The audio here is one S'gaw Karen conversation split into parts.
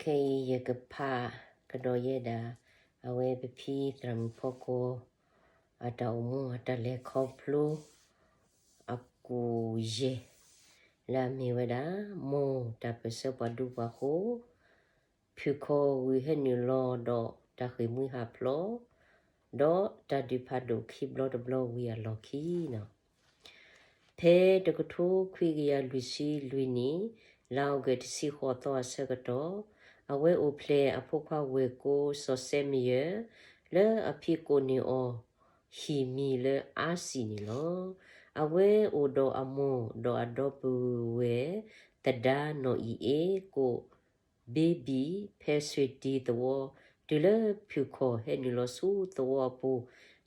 ခဲအံၤယကဖးကဒီးယဲဒၣ် အဝဲပဖံသရၣ်မုၣ်ဖီကွီၤ အတၢ်အိၣ်မူအတၢ်လဲၤခီဖျိ အကူာ်ယဲၢ် လၢအမ့ၢ်ဝဲဒၣ် မိၢ်တၢ်ပၢၢ်ဆၢပှၤဒူပှၤဃိၣ်, ဖုၣ်ခီၣ်ဂုာ်ဟဲနုာ်လီၤဒီးတၢ်ဃ့ၢ်မှံဟးဖျိး, ဒီးတၢ်ဒုးဖးဒိၣ်ခံဘျီတဘျီဝံၤအလီၢ်ခံန့ၣ် ဖဲတကထိခွံကယၤလွံၢ်ဆံလွံၢ်နံၣ် လါအီကူးတဆံဃိးသီအဆၢကတီၢ်, အဝဲအိၣ်ဖျဲၣ်အဖိခွါဝဲၢ်ကိစီၤစဲမယၢၢ် လၢအဖံးကိးန့ၢ်အီၤဟံၣ်မံၤလၢအါစံၣ်န့ၣ်လီၤ. အဝဲအိၣ်ဒီးအမိၢ်ဒီးအဒီပုၢ်ဝဲၢ်သဒါနီၢ်အံၤအ့ကိး ဘ့ဘံၣ် ဖဲဆွ့ၣ်တံၤသဝီ တုၤလၢဖုၣ်ခီၣ်ဟဲနုာ်လီၤဆူသဝီအပူၤ,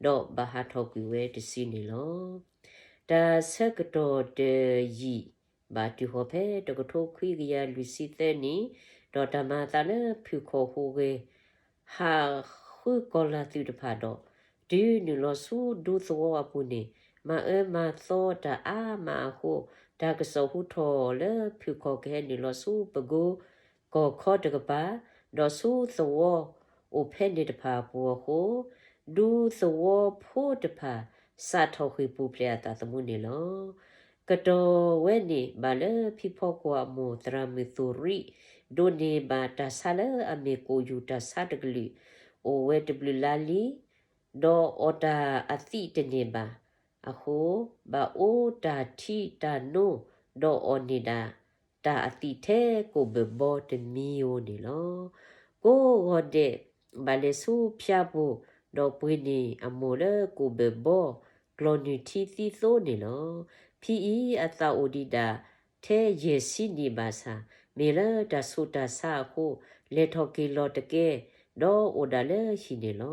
ဒီးဘၣ်ဟးထီၣ်ကွံာ်ဝဲတစုန့ၣ်လီၤ. တၢ်ဆၢကတီၢ်တယံာ်ဘၣ်တုၤဃီၤဖဲတကထိခွံကယၤလွံၢ်ဆံသၢနံၣ်, ဒီးတၢ်မၤအသးလၢဖုၣ်ခီၣ်ဟူးဂဲၤ ဟးဃုကီၤလၤသုးတဖၣ်ဒီး တုၤနုာ်လီၤဆူဒူသဝီအပူၤန့ၣ်, မၤအၢမၤသီတၢ်အါမးအဃိ, တၢ်ကစီၣ်ဟူထီၣ်လၢဖုၣ်ခီၣ်ကဟဲနုာ်လီၤဆူပကိကီၢ်ခီတကပၤ, ဒီးဆူသဝီအိၣ်ဖဲန့ၣ်တဖၣ်အပူၤအဃိ, ဒူသဝီဖိတဖၣ် စးထီၣ်ဃ့ၢ်ပူၤဖျဲးအသးသမူန့ၣ်လီၤ. ကတီၢ်ဝဲန့ၣ် ဘၣ်လၢဖံဖီကွီၤအမိၢ်သရၣ်မုၣ်သိၣ်ရံၣ် ဒိးန့ၢ်ဘၣ်တၢ်ဆါလၢအမ့ၢ်ကိၣ်ယူၢ်တၢ်ဆါတကလုာ် အိၣ်ဝဲတဘျုးလါလံ, ဒီးအီၣ်တၢ်အသံးတန့ၢ်ဘၣ်အဃိ, ဘၣ်အိၣ်တၢ်ထံတၢ်နိ, ဒီးအီၣ်န့ၢ်ဒၣ် တၢ်အသံးထဲကိၣ်ဘၢၣ်ဘီတမံၤဧိၤန့ၣ်လီၤ. ကိးဂီၤဒဲး ဘၣ်လဲၤဆူဖၠါပူၤ, ဒီးပှ့ၤန့ၢ်အမိၢ်လၢကိၣ်ဘၢၣ်ဘီ ကျီၢ်နုၢ်ထံသံသိန့ၣ်လီၤ. ဖံအံၤအသးအိၣ်ဒံးဒၣ်ထဲယဲၢ်ဆံနံၣ်ဘၣ်ဆၣ်, မ့ၢ်လၢတၢ်ဆူးတၢ်ဆါအဃိ, လဲၤထီၣ်က့ၤလီၤတကဲ, ဒီးအိၣ်ဒၣ်လၢဟံၣ်န့ၣ်လီၤ.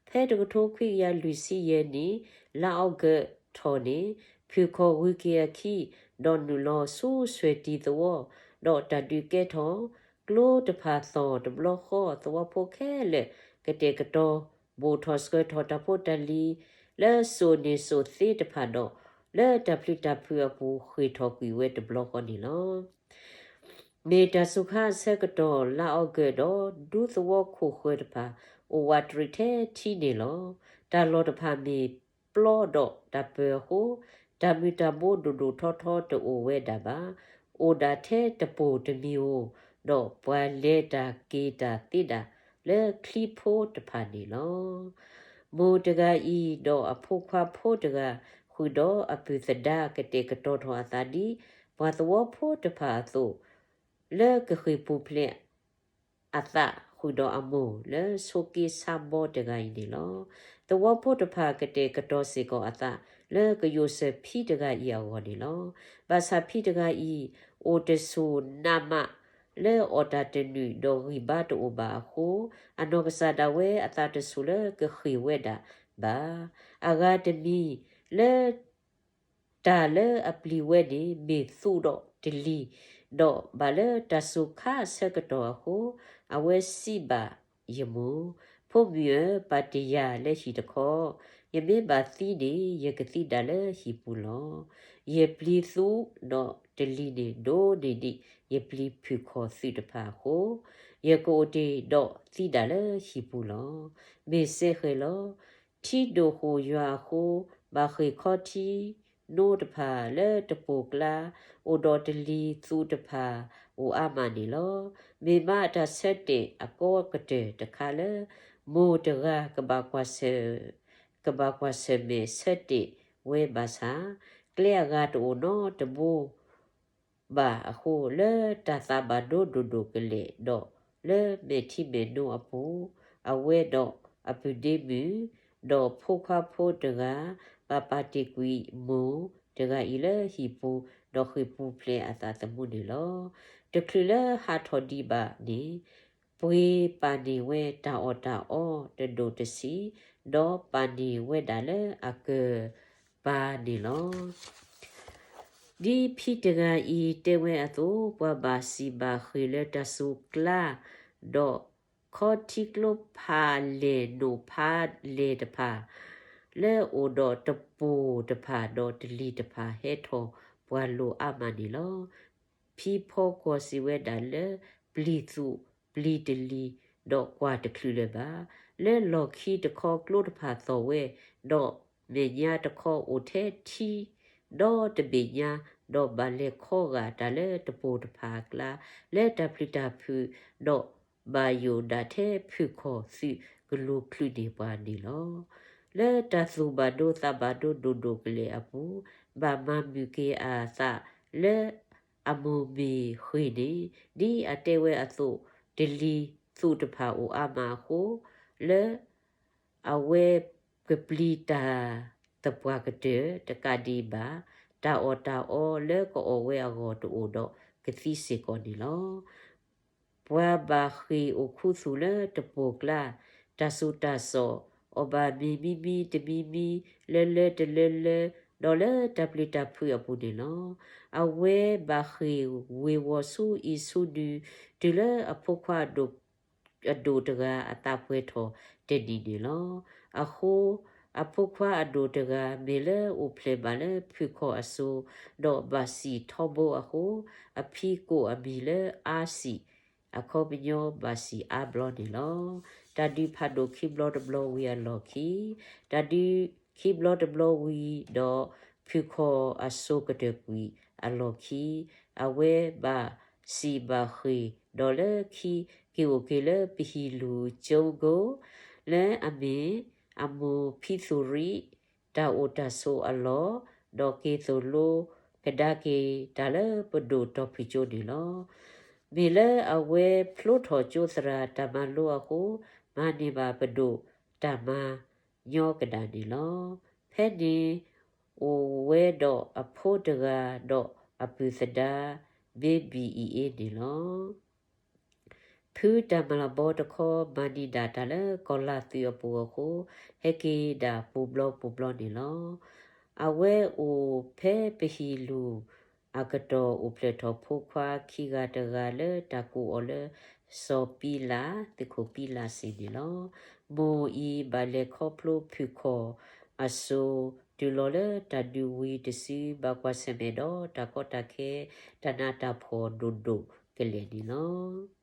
ဖဲတကထိခွံကယၤလွံၢ်ဆံယဲၢ်နံၣ် လါအီကူးထီၣ်န့ၣ်, ဖုၣ်ခီၣ်ဂုၤက့ၤအခံ, ဒီးနုာ်လီၤဆူဆွဲၣ်တံၤသဝီ, ဒီးတၢ်ဒုးကဲထီၣ် ကျိတဖၣ်သီၣ်တဘျီဃီ, သဝီဖိခဲလၢာ် ကတဲာ်ကတီၤ ဘူးထီၣ်ဆှၢထီၣ်တၢ်ဖိတၢ်လံၤ လၢစိာ်န့ၢ်စိာ်သ့တဖၣ်ဒီး လၢတၢ်ပျံၤတၢ်ဖုးအပူၤ ဃ့ၢ်ထီၣ်ကွံာ်ဝဲတဘျီဃီန့ၣ်လီၤ. မ့ၢ်တၢ်စူၤခါအဆၢကတီၢ် လါအီကူးဒီး ဒူသဝီခိၣ်ဃၢၤတဖၣ် အိၣ်ဝးတရံးထဲထံန့ၣ်လီၤ. တၢ်လီၢ်တဖၣ်မ့ၢ်ပျီဒီးတၢ်ပၢၤအဃိ, တၢ်မုၢ်တၢ်ဘိဒိၣ်ဒိၣ်ထီထီတအိၣ်ဝဲဒၣ်ဘၣ်. အိၣ်ဒၣ်ထဲတပိၢ်တမံၤဧိၤ, ဒီးပှၤလဲၤတၢ်က့ၤတၢ်သ့ဒၣ်လၢချံဖိတဖၣ်န့ၣ်လီၤ. မိၢ်တဂၤအံၤ ဒီးအဖိခွါဖိတဂၤ ဃုာ်ဒီးအပုၢ်သဒါ ကတဲာ်ကတီၤထီၣ်အသးဒ် ပှၤသဝီဖိတဖၣ်အသိး လၢကဃ့ၢ်ပူၤဖျဲး အသးဃုာ်ဒီးအမိၢ်လၢဆိးက့ဆါဘီတဂၤအံၤန့ၣ်လီၤ. သဝီဖိတဖၣ်ကတဲာ်ကတီၤစ့ၢ်ကီးအသး လၢကယိးစၢၤဖံတဂၤအံၤအဂီၢ်န့ၣ်လီၤ. ဘၣ်ဆၣ်ဖံတဂၤအံၤ အိၣ်တဆိၣ်နးမးလၢအီၣ်တၢ်တနုာ်ဒီးဂံၢ်ဘါတအိၣ်ဘၣ်အဃိ, အနီၢ်ကစၢ်ဒၣ်ဝဲအသးတဆိၣ်လၢကဃ့ၢ်ဝဲဒၣ်ဘၣ်. အဂၤတမံၤလၢ တၢ်လၢအပျံၤဝဲန့ၣ် မ့ၢ်သူးဒီးတလံၤ, ဒီးဘၣ်လၢတၢ်စူၤခါအဆၢကတီၢ်အဃိ, အဝဲစံးဘၣ်ယမိၢ်, ဖိမုၣ်ဧၢ, ပာ်တ့ၢ်ယၤလၢဟံၣ်တခီ, ယမ့ၢ်ဘၣ်သံန့ၣ် ယကသံဒၣ်လၢဟံၣ်ပူၤလီၤ. ယပျံၤသူးဒီးတလံၤန့ၣ် ဒိၣ်န့ၢ်ဒံးယပျံၤဖုၣ်ခီၣ်သုးတဖၣ်အဃိ, ယကအိၣ်တ့ၢ်ဒီးသံဒၣ်လၢဟံၣ်ပူၤလီၤ. မ့ၢ်စ့ၢ်ကီးလီၤ. ထံဒိၣ်ဃိၣ်ယွၤအဃိ, ဘၣ်ဃ့ၢ်ခီထံနိတဖၣ်လၢတပိၢ်ကျါ, အိၣ်ဒီးတလံၤသူးတဖၣ်အိၣ်အါမးန့ၣ်လီၤ. မ့ၢ်မးတၢ်ဆၢတဲာ်အကီကတၢၢ်တခါလၢ မိၢ်တဂၤကဘၣ်ကွၢ်ဆၢၣ်, ကဘၣ်ကွၢ်ဆၢၣ်မဲာ်ဆၢတဲာ်ဝဲဘၣ်ဆၣ်, ကျဲအဂၤတအိၣ်နီတဘိ ဘၣ်အဃိ, လၢတၢ်သးဘၣ်ဒိဒိၣ်ဒိၣ်ကလဲာ်ဒီး လၢမဲာ်ထံမဲာ်နိအပူၤ, အဝဲဒီးအပုၢ်ဒ့မုၣ်, ဒီးဖိခွါဖိတဂၤ, ဘၣ်ပာ်တ့ၢ်ကွံာ်မိၢ်တဂၤအံၤလၢဟံၣ်ပူၤ, ဒီးဃ့ၢ်ပူၤဖျဲးအသးသမူန့ၣ်လီၤ. တချုးလၢဟးထီၣ်ဒံးဘၣ်န့ၣ်, ပှ့ၤပာ်န့ၢ်ဝဲတၢ်အီၣ်တၢ်အီတဒိၣ်တဆံး, ဒီးပာ်န့ၢ်ဝဲဒၣ်လၢအကၢၢ်ပၤန့ၣ်လီၤ. ဒ်ဖံတဂၤအံၤတဲဝဲအသိး, ပှၤဘၣ်စံးဘၣ်ဃ့ၢ်လၢတၢ်စူၤကျါ, ဒီးခီထံကျိဖးလဲၢ်နိးဖးလဲၢ်တဖၣ်, လၢအအိၣ်ဒီးတပိၢ်တဖၣ်ဒီးတလံၤတဖၣ် ဟဲထီၣ်ပှၤလိၤအါမးန့ၣ်လီၤ. ဖံဖီကွီၢ်စံးဝဲဒၣ်လၢ ပျံၤသူး ပျံၤတလံၤ, ဒီးကွၢ်တချုးလၢၤဘၣ်. လၢလီၢ်ခံတခီကျိတဖၣ်သီၣ်ဝဲ, ဒီးမဲာ်ညါတခီအိၣ်ထဲထံ, ဒီတဘ့ၣ်ညါ, ဒီးဘၣ်လဲၤခီဂာ်တၢ်လၢတပိၢ်တဖၣ်အကျါ, လၢတၢ်ပျံၤတၢ်ဖုး, ဒီးဘၣ်ယိၣ်ဒၣ်ထဲဖုၣ်ခီၣ်သုးကလူၤချုးန့ၢ်ပှၤန့ၣ်လီၤ. လၢတၢ်သူၣ်ဘၣ်ဒိသးဘၣ်ဒိဒိၣ်ဒိၣ်ကလဲာ်အပူၤ, ဘၣ်မၤမုာ်က့ၤအသးလၢအမိၢ်မ့ၢ်ဃ့ၢ်န့ၣ်, ဒ်အတဲဝဲအသိး, တလံၤသူၣ်တဖၣ်အိၣ်အါမးအဃိ, လၢအဝဲကပျံၤတၢ်သပှၢ်ကတၢၢ်တကးဒံးဘၣ်, တၢ်အီၣ်တၢ်အီလၢကအီၣ်ဝဲအဂီၢ်တအိၣ်ဒီးကသံစ့ၢ်ကီးန့ၣ်လီၤ. ပှၤဘၣ်ဃ့ၢ်အိၣ်ခူသူၣ်လၢတပိၢ်ကျါ, တၢ်စိၤတၢ်စီၣ်, အီၣ်ဘၣ်မ့ၤမံမံတမံမံ, လၢလၢတလၢလၢ, ဒီးလၢတၢ်ပျံၤတၢ်ဖုးအပူၤန့ၣ်လီၤ. အဝဲဘၣ်ဃ့ၢ်ဝ့ၤဝီၤဆူအံၤဆူနုၤ, တုၤလၢအဖိခွါအဒိၣ် အဒိၣ်တဂၤအသးပှဲၤထီၣ်တနံၤန့ၣ်လီၤ. အဃိ, အဖိခွါအဒိၣ်တဂၤမ့ၢ်လၢအိၣ်ဖျဲၣ်ဘၣ်လၢဖုၣ်ခီၣ်အစိၤ, ဒီးဘၣ်စံၣ်ထီဘိအဃိ, အဖံကိးအမံၤလၢအါစံၣ်, အခီပညီဘၣ်စံၣ်အါဘျီန့ၣ်လီၤ. တၢ်ဒုးဖးဒိၣ်ခံဘျီတဘျီဝံၤအလီၢ်ခံ, တၢ်ဒုးခံဘျီတဘျီဝံၤဒီးဖုၣ်ခီၣ်အစိၤကတၢၢ်ကွံာ်အလီၢ်ခံ, အဝဲဘၣ်စံၣ်ဘၣ်ဃ့ၢ်ဒီးလၢခံက့ၤအိၣ်က့ၤလၢပဟံၣ်လူၢ်ကၠိကိ, လၢအမ့ၢ်အမိၢ်ဖံသူၣ်ရံၣ်, တၢ်အိၣ်တၢ်ဆိးအလီၢ်, ဒီးက့ၤသိၣ်လိကဒါက့ၤတၢ်လၢပဒိၣ်တီၢ်ဖုၣ်ကၠိန့ၣ်လီၤ. မ့ၢ်လၢအဝဲဖျိထီၣ်ကၠိသရၣ်တၢ်မၤလိအဃိ, မၤန့ၢ်ဘၣ်ပဒိၣ်တၢ်မၤညီကဒၣ်န့ၣ်လီၤ. ဖဲန့ၣ်အိၣ်ဝဲဒီးအဖိတဂၤဒီးအပုၢ်သဒါ မ့ၢ်ဘံၣ်အံၤအ့န့ၣ်လီၤ. ဖုတၢ်မၤလၤဘီတခီ မၤန့ၢ်ဒၣ်တၢ်လၢကီၢ်လၤသူးအပူၤအဃိ, ဟဲက့ၤဒၣ်ပူၤဘျီပူၤဘျီန့ၣ်လီၤ. အဝဲအိၣ်ဖဲပဟံၣ်လူၢ်အကတီၢ် အိၣ်ဖျဲၣ်ထီၣ်ဖိခွါခံဂၤတဂၤလၢတၢ်ကိးအီၤလၢ စီၤပံလး, သုးခိၣ်ပံလးစ့ၢ်န့ၣ်လီၤ. မိၢ်အံၤဘၣ်လဲၤခီဖျိဖုၣ်ခီၣ်အစိၤ တုၤလီၤလၢတၢ်ဒုးဝံၤတစု ဘၣ်ကွၢ်ဆၢၣ်မဲာ်ဒီးတၢ်ကီတၢ်ခဲ တၢ်နးတၢ်ဖှီၣ်ဒိၣ်ဒိၣ်ကလဲာ်န့ၣ်လီၤ.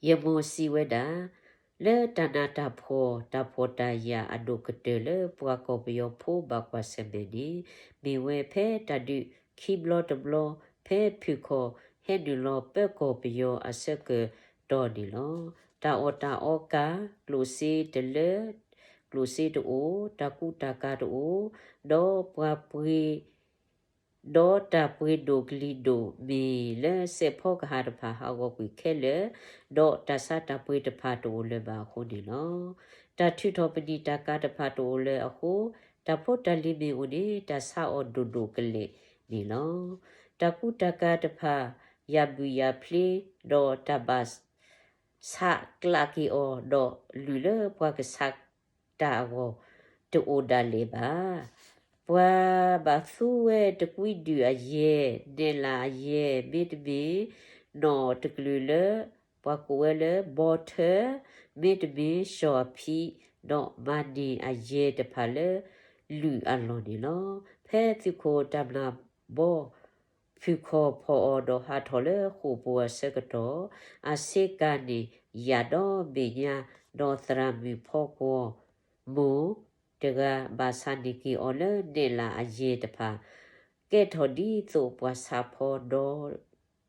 ယမိၢ်စံးဝဲဒၣ်, လၢတၢ်နးတၢ်ဖှီၣ် တၢ်ဖှီၣ်တၢ်ယာ်အဒိၣ်ကတၢၢ်လၢပှၤကီၢ်ပယီၤဖိဘၣ်ကွၢ်ဆၢၣ်မဲာ်န့ၣ်, မ့ၢ်ဝဲဖဲတၢ်ဒုးခံဘျီတဘျီ ဖဲဖုၣ်ခီၣ်ဟဲနုာ်လီၤပၢကီၢ်ပယီၤအဆၢကတီၢ်န့ၣ်လီၤ. တၢ်အီၣ်တၢ်အီကၤ, ကျိၣ်စ့တလၢ, ကျိၣ်စ့တအိၣ်, တၢ်ကူတၢ်ကၤတအိၣ်, ဒီးပှၤပှ့ၤ ဒီးတၢ်ပှ့ၤဒိၣ်ကလံၤဒိၣ် မ့ၢ်လၢစဲးဖီကဟၣ်တဖၣ်ဟးဂီၤကွံာ်ခဲလၢာ်, ဒီးတၢ်ဆါတၢ်ပှ့ၤတဖၣ်တအိၣ်လၢၤဘၣ်အဃိန့ၣ်လီၤ. တၢ်ထုးထီၣ်ပနံာ်တၢ်ကၤတဖၣ်တအိၣ်လၢၤအဃိ, တၢ်ဖိတၢ်လံၤမ့ၢ်အိၣ်န့ၣ် တၢ်ဆါအီၤဒိၣ်ဒိၣ်ကလဲာ်န့ၣ်လီၤ. တၢ်ကူတၢ်ကၤတဖၣ် ယၢ်ဘုၣ်ယၢ်ဖျ့, ဒီးတၢ်ဘၣ် ဆးကျးက့ၤအီၤ, ဒီးလုၢ်လၢပှၤကဆးတၢ်အဂီၢ် တအိၣ်ဒၣ်လဲာ်ဘၣ်. ပှၤဘၣ်သူဝဲတကွံဒုၣ်အယဲၢ်, နဲၣ်လၣ်အယဲၢ်, မ့တမ့ၢ် နီၣ်တကလုာ်လၢ ပှၤကိးဝဲလၢ ဘီထၢ, မ့တမ့ၢ် စီၤအဖံး, ဒီးမၤန့ၢ်အယဲၢ်တဖၣ်လၢ လုၢ်အလီၢ်န့ၣ်လီၤ. ဖဲသုးခိၣ်တၢ်မျၢ်ဘီ ဖုၣ်ခီၣ်ဖီၣ်အီၤဒီးဟးထီၣ်လၢဃိာ်ပူၤအဆၢကတီၢ်, အဆ့ကၤန့ၣ်ယၢ်ဒီဘ့ၣ်ညါ, ဒီးသရၣ်မုၣ်ဖီကွီၢ်မိၢ်တဂၤ ဘၣ်ဆါန့ၢ်က့ၤအီၤလၢနဲၣ်လၣ်အယဲၢ်တဖၣ်, ကဲထီၣ်ဒ်သိးပှၤဆးဖီဒီ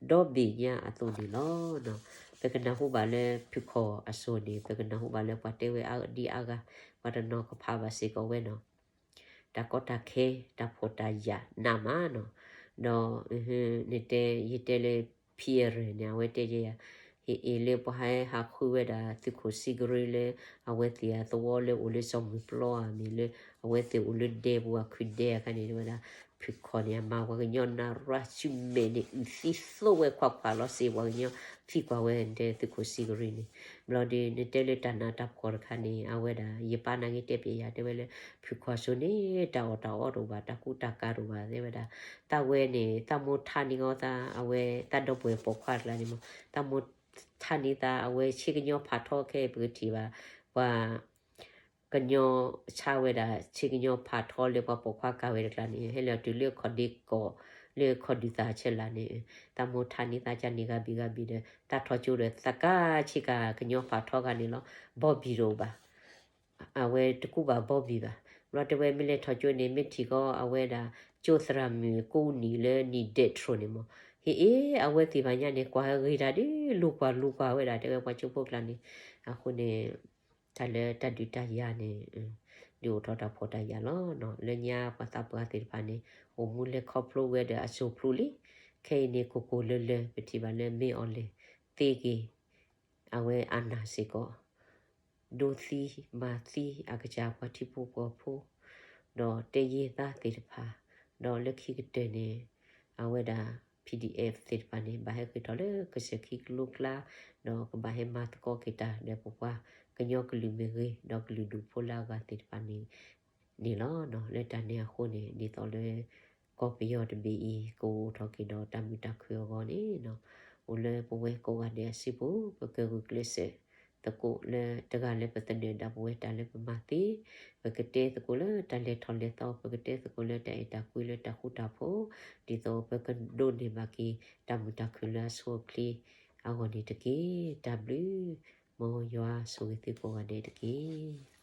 ဒီဘ့ၣ်ညါအသိးန့ၣ်လီၤ. ပကနၢ်ဟူဘၣ်လၢဖုၣ်ခီၣ်အစိၤန့ၣ် ပကနၢ်ဟူဘၣ်လၢပှၤတဲဝဲအါဒံအါဂၤ, ပှၤတနီၤကဖးဘၣ်စ့ၢ်ကီးဝဲနီၤ. တၢ်ကီတၢ်ခဲ, တၢ်ဖှီၣ်တၢ်ယာ်နးမးနီၤ. ဒီး နတဲ ယတဲလၢ ဖံအရၢၣ်န့ၣ် အဝဲတဲယဲ, ဟ့ၣ်အ့ၣ်လၢပှၤဟဲဟးဃုဝဲဒၣ်သုးခိၣ်စံကရ့လၢ အဝဲသ့ၣ်အသဝီလၢအိၣ်လၢစီၤမုၢ်ပျီဧါမ့ၢ်လၢ အဝဲသ့ၣ်အိၣ်လၢဒဲပူၤ အခုဒဲအခါန့ၣ် တဲဝဲဒၣ် ဖုၣ်ခီၣ်န့ၣ် အမၤပှၤကညီနၢ်ရၣ်ဆူမဲာ်န့ၣ် အုၣ်သံသိဝဲခွါခွါလီၤစ့ၢ် ပှၤကညီ သံကွၢ်ဝဲတဲသုးခိၣ်စံကရ့န့ၣ်. ဘျီဒီး နတဲလၢတၢ်နးတၢ်ဖှီၣ်တခါန့ၣ် အဝဲဒၣ် ယပၢ်နာ်က့တဲပျဲယၤ တဲဝဲလၢ ဖုၣ်ခီၣ်စိၤန့ၣ် တၢ်အီၣ်တၢ်အီတအိၣ်ဘၣ် တၢ်ကူတၢ်ကၤတအိၣ်ဘၣ် တဲဝဲဒၣ် သးဝဲန့ၣ် သးမိၢ်ထါန့ၢ်အီၤသး အဝဲသးဒီပုၢ်ဝဲၢ်ပိာ်ခွါတကျါန့ၣ်မး သးမိၢ်ထါန့ၢ်သး အဝဲဆ့ကညီဖးထီခဲအံၤ ပကထံၣ်ဘၣ် ပှၤ ကညီဆါဝဲဒၣ် ဆ့ကညီဖးထီလၢပှၤပိာ်ခွါကၤဝဲတကျါန့ၣ် ဟဲလီၤတုၤလၢခီၣ်ဒ့ကီၢ် လၢခီၣ်ဒုးသးဆဲးလၤန့ၣ် သးမိၢ်ထးန့ၢ်သးကန့ၣ်ဂၤဘ့ၣ်ဂၤဘ့ၣ်ဒီး တၢ်ထီၣ်ကၠိဒီး သးကါဆ့ကၤကညီဖးထီဂၤန့ၣ်လီၤ. ဘီဘံၣ်တအိၣ်ဘၣ်. အဝဲတကူၣ်ဘၣ်ဘီဘံၣ်ဘၣ်. ဘျီတဲဝဲမ့ၢ်လဲၤထီၣ်ကၠိန့ၣ် မ့ၢ်ထံၣ်ကီးအဝဲဒၣ် ကၠိသရၣ်မုၣ်ကိးနံၣ်လၢနံၣ်ဒဲးတြိၤန့ၣ်မး, ဟ့ၣ်အ့ အဝဲသ့ၣ်ဘၣ်ညါန့ၣ် ကွၢ်ဟဲဂ့ၤတၢ်ဒုး လူၤကွၢ်လူၤကွၢ်ဝဲဒၣ် တဲဝဲပှၤကၠိဖိကျါန့ၣ်. အဃိန့ၣ် တၢ်လၢတၢ်ဒုးတၢ်ယၤန့ၣ် ဒုးအိၣ်ထီၣ်တၢ်ဖှီၣ်တၢ်ယာ်လီၤ. လၢညါပှၤသးပှၢ်သ့ၣ်တဖၣ်န့ၣ် အိၣ်မူလဲၤခီဖျိဝဲဒီးအစိၣ်ဖျိလံ. ခဲအံၤန့ၣ် ကိၢ်ကိၢ်လၢၤလၢၤ ပထံၣ်ဘၣ်လၢမ့ၢ်အီၤလဲၤသ့က့ၤ အဝဲအနၢ်စ့ၢ်ကီး ဒိသံမၤသံအကစၢ်ပှၤထံဖိကီၢ်ဖိ ဒီးတဲယ့ၢ်သးသ့ၣ်တဖၣ်, ဒီးလၢခံကတၢၢ်န့ၣ် အဝဲဒၣ် P D F သ့ၣ်တဖၣ်န့ၣ် ဘၣ်ဟဲက့ၤထီၣ်လၢကစၢၢ်ခံကလိကျါ, ဒီးကဘၣ်ဟဲမၤသကိးက့ၤတၢ်ဒီးပပှၤကညီကလုာ်မ့ၢ်ဂ့ၤ, ဒီးကလုာ်ဒူၣ်ဖိလၢအဂၤသ့ၣ်တဖၣ်န့ၣ် န့ၣ်လီၤ. လၢတၢ်န့ၣ်အဃိန့ၣ် ဒ်သိးလၢ ကီၢ်ပယီၤတဘ့ၣ်အံၤ ကအိၣ်ထီၣ်က့ၤဒီးတၢ်မုာ်တၢ်ခုၣ်အဂီၢ်န့ၣ် အိၣ်လၢပဝဲကိးဂၤဒဲးအစုပူၤ ပကဂုာ်ကျဲးစၢးသကိးလၢတဂၤလၢပသနၢၣ်ဒၣ်ပဝဲတၢ်လၢပမၤသ့, ပကတဲသကိးလၢတၢ်လဲၤထီၣ်လဲၤသီ, ပကတဲသကိးလၢတၢ်အဲၣ်တၢ်ကွံလၢတၢ်ဃူတၢ်ဖိး, ဒ်သိးပကဒိးန့ၢ်ဘၣ်က့ၤ တၢ်မုာ်တၢ်ခုၣ်လၢအဆိအချ့အဂီၢ်န့ၣ်တက့ၢ်. တၢ်ဘျုး, မ်ယွၤဆိၣ်ဂ့ၤသုကိးဂၤဒဲးတက့ၢ်.